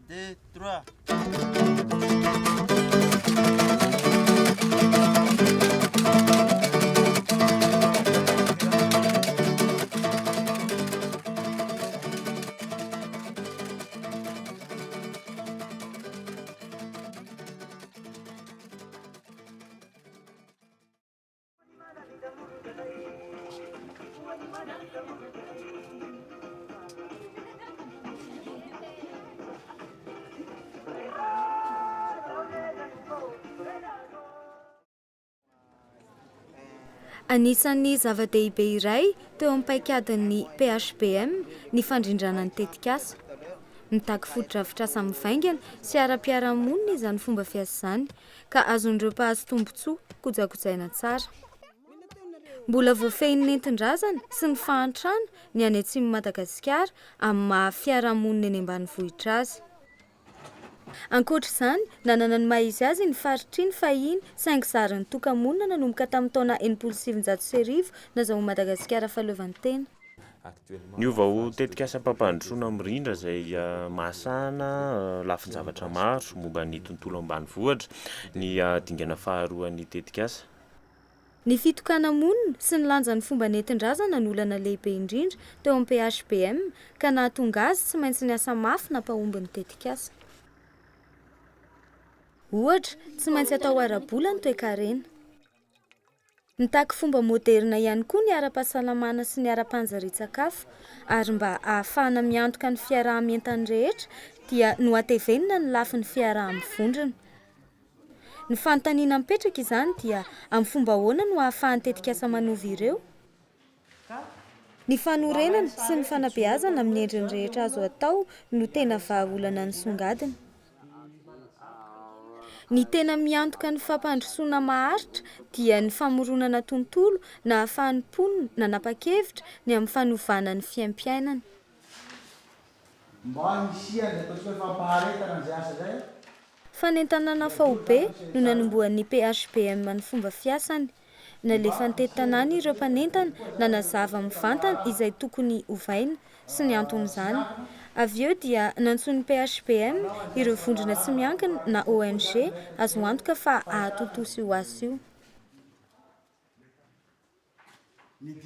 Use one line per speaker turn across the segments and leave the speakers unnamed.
2, 3.
Anisan'ny zava-dehibe iray teo amin'ny paikadin'ny PHBM ny fandrindrana ny tetikasa. Mitaky fotodrafitrasa mivaingana sy ara-piarahamonina izany fomba fiasa izany ka azon'ireo mpahazo tombontsoa kojakojaina tsara. Mbola voafehin'ny nentin-drazana sy ny fahantrana ny any atsimon'i Madagasikara amin'ny maha fiarahamonina eny ambanivohitra azy. Ankoatra izany, nanana ny maha izy azy iny faritra iny fahiny saingy zary nitoka-monina nanomboka tamin'ny taona 1960 nazahoan'i Madagasikara fahaleovantena.
Niova ho tetikasam-pampandrosoana mirindra izay mahasahana lafin-javatra maro momba ny tontolo ambanivohitra ny dingana faharoan'ny tetikasa.
Ny fitokana-monina sy ny lanjan'ny fomba nentin-drazana no olana lehibe indrindra teo amin'ny PHBM ka nahatonga azy tsy maintsy niasa mafy nampahomby ny tetikasa. Ohatra, tsy maintsy atao ara-bola ny toekarena. Mitaky fomba moderina ihany koa ny ara-pahasalamana sy ny ara-panjarian-tsakafo ary mba ahafahana miantoka ny fiaraha-mientan'ny rehetra dia nohatevenina ny lafiny fiaraha-mivondrona. Ny fanontaniana mipetraka izany dia amin'ny fomba ahoana no ahafahan'ny tetikasa manova ireo? Ny fanorenana sy ny fanabeazana amin'ny endriny rehetra azo atao no tena vahaolana nisongadina. Ny tena miantoka ny fampandrosoana maharitra dia ny famoronana tontolo nahafahan'ny mponina nanapa-kevitra ny amin'ny fanovana ny fiaimpiainany.
Mba hisian'izay ataontsika hoe fampaharetana an'izay asa izay.
Fanentanana faobe no nanombohan'ny PHBM ny fomba fiasany. Nalefa nitety tanàna ireo mpanentana nanazava mivantana izay tokony hovaina sy ny anton'izany. Avy eo dia nantsoin'ny PHBM ireo vondrona tsy miankina na ONG azo antoka fa hahatontosa io asa io.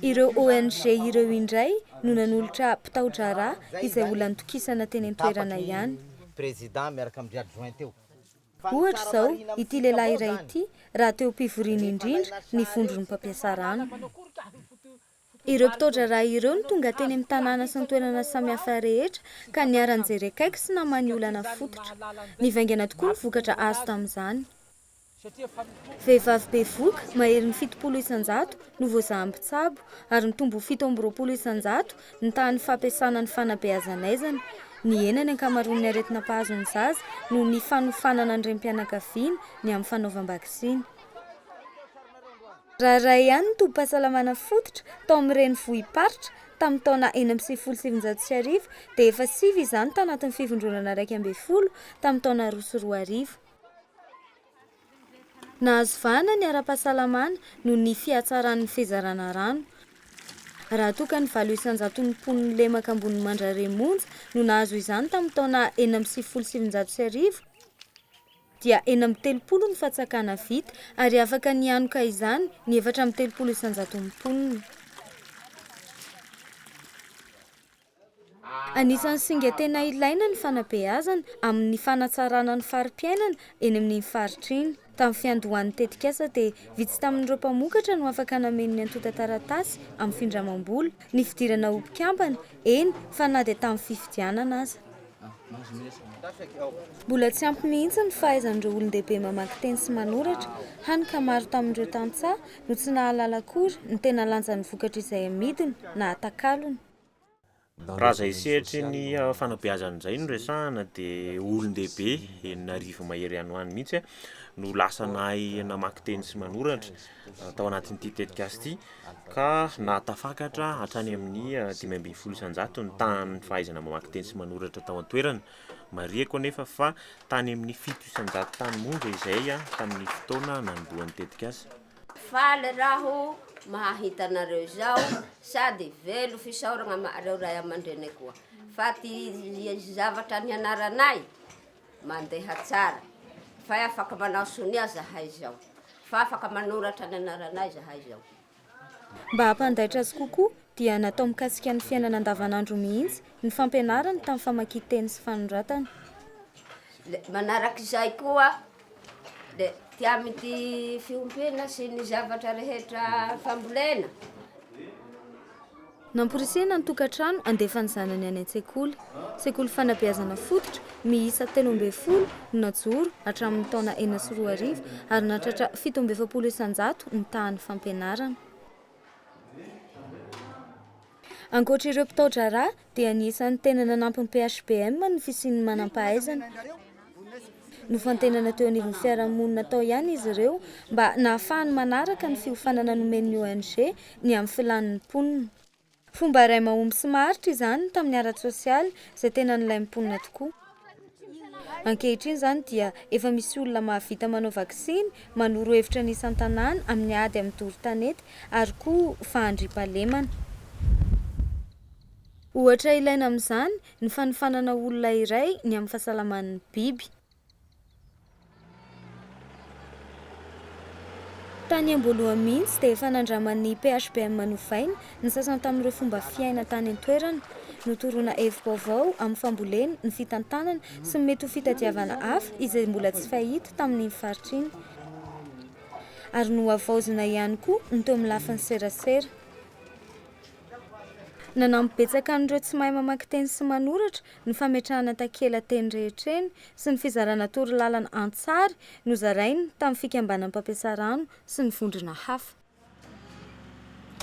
Ireo ONG ireo indray no nanolotra mpitao-draharaha izay olona nitokisana teny an-toerana ihany. Ohatra izao, ity lehilahy iray ity, raha teo am-pivoriana indrindra ny vondron'ny mpampiasa rano. Ireo mpitao-draharaha ireo no tonga teny amin'ny tanàna sy ny toerana samihafa rehetra ka niara-nijery akaiky sy namaha ny olana fototra. Nivaingana tokoa ny vokatra azo tamin'izany. Vehivavy bevohoka maherin'ny 70% no voazahan'ny mpitsabo ary nitombo ho 27% ny tahan'ny fampiasana ny fanabeazan'aizana. Nihena ny ankamaroan'ny aretina mpahazo ny zaza noho ny fanofanana ny renim-pianakaviana ny amin'ny fanaovam-baksiny. Raharaha ihany ny tobim-pahasalamana fototra tao amin'ny renivohi-paritra tamin'ny taona 1996 dia efa sivy izany tanatin'ny fivondronana 11 tamin'ny taona 2002. Nahazo vahana ny ara-pahasalamana noho ny fihatsaran'ny fizarana rano. Raha toa ka ny valo isan-jaton'ny mponin'ny lemaka ambonin'i Mandrare monja no nahazo izany tamin'ny taona 1996, dia 36 ny fatsakana vita ary afaka nihanoka izany ny 34 isan-jaton'ny mponina. Anisan'ny singa tena ilaina ny fanabeazana amin'ny fanatsarana ny fari-piainana eny amin'iny faritra iny. Tamin'ny fiandohan'ny tetikasa dia vitsy tamin'ireo mpamokatra no afaka nameno ny antontan-taratasy amin'ny findramam-bola, ny fidirana ho mpikambana, eny fa na dia tamin'ny fifidianana aza. Mbola tsy ampy mihitsy ny fahaizan'ireo olon-dehibe mamaky teny sy manoratra, hany ka maro tamin'ireo tantsaha no tsy nahalala akory ny tena lanjan'ny vokatra izay amidiny na atakalony.
Raha izay sehatry ny fanabeazana izay no resahana dia olon-dehibe 6000 mahery any ho any mihitsy no lasa nahay namaky teny sy manoratra tao anatin'ity tetikasa ity ka nahatafakatra hatrany amin'ny 15% ny tahan'ny fahaizana mamaky teny sy manoratra tao an-toerana. Marihiko anefa fa tany amin'ny 7% tany monja izay tamin'ny fotoana nanombohan'ny tetikasa.
Faly raho mahahita anareo izao sady velo fisaoragna ama'areo ray aman-drene koa fa ty zavatra nianaranay. Mandeha tsara fa afaka manao sonia zahay zao, fa afaka manoratra ny anaranay zahay zao.
Mba hampandaitra azy kokoa dia natao mikasika ny fiainana andavanandro mihitsy ny fampianarana tamin'ny famakian-teny sy fanoratana.
Le manarak'izay koa le ty amin'ity fiompiana sy ny zavatra rehetra fambolena.
Namporisihina ny tokantrano handefa ny zanany any an-tsekoly. Sekoly fanabeazana fototra miisa 13 no najoro hatramin'ny taona 2006 ary nahatratra 47% ny tahan'ny fampianarana. Ankoatra ireo mpitao-draharaha dia anisan'ny tena nanampy ny PHBM ny fisian'ny manampahaizana. Nofantenana teo anivon'ny fiarahamonina tao ihany izy ireo mba nahafahany manaraka ny fiofanana nomen'ny ONG ny amin'ny filan'ny mponina. Fomba iray mahomby sy maharitra izany tamin'ny ara-tsosialy izay tena nilain'ny mponina tokoa. Ankehitriny izany dia efa misy olona mahavita manao vaksiny, manoro hevitra ny isan-tanàna amin'ny ady amin'ny doro tanety ary koa fahandriampahalemana. Ohatra ilaina amin'izany ny fanofanana olona iray ny amin'ny fahasalaman'ny biby. Tany am-boalohany mihitsy dia efa nandraman'ny PHBM novaina ny sasany tamin'ireo fomba fiaina tany an-toerana. Notoroana hevi-baovao amin'ny fambolena, ny fitantanana sy ny mety ho fitadiavana hafa izay mbola tsy fahita tamin'iny faritra iny. Ary nohavaozina ihany koa ny teo amin'ny lafiny serasera. Nanampy betsaka an'ireo tsy mahay mamaky teny sy manoratra ny fametrahana takela-teny rehetra eny sy ny fizarana torolalana an-tsary nozarainy tamin'ny fikambanan'ny mpampiasa rano sy ny vondrona hafa.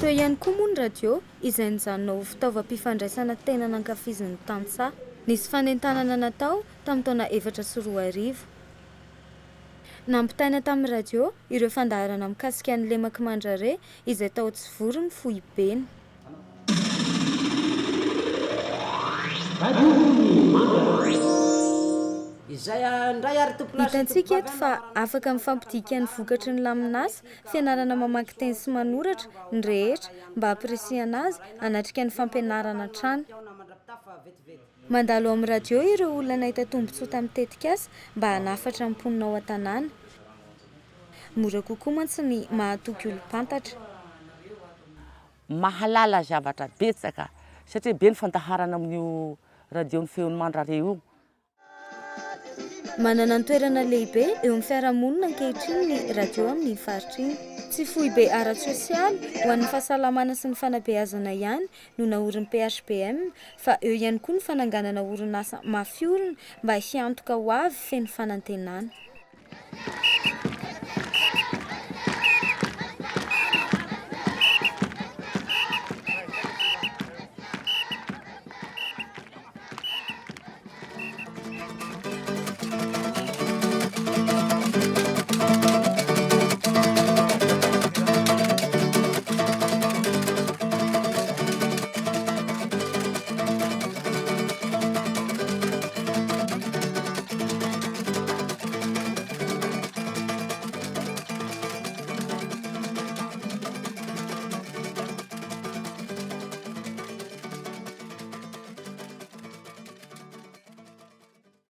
Teo ihany koa moa ny radio izay nijanona ho fitaovam-pifandraisana tena nankafizin'ny tantsaha. Nisy fanentanana natao tamin'ny taona 2004. Nampitaina tamin'ny radio ireo fandaharana mikasika ny lemak'i Mandrare izay tao Tsivory ny foibeny. Hitantsika eto fa afaka mifampidika ny vokatry ny laminasa fianarana mamaky teny sy manoratra ny rehetra mba hampirisihana azy hanatrika ny fampianarana hatrany. Mandalo ao amin'ny radio ireo olona nahita tombontsoa tamin'ny tetikasa mba hanafatra ny mponina ao an-tanàna. Mora kokoa mantsy ny mahatoky olom-pantatra.
Mahalala zavatra betsaka satria be ny fandaharana amin'io radio ny feon'ny Mandrare io.
Manana ny toerana lehibe eo amin'ny fiarahamonina ankehitriny ny radio amin'iny faritra iny. Tsy foibe ara-tsosialy ho an'ny fahasalamana sy ny fanabeazana ihany no naorin'ny PHBM fa eo ihany koa ny fananganana orinasa mafy orina mba hiantoka ho avy feno fanantenana.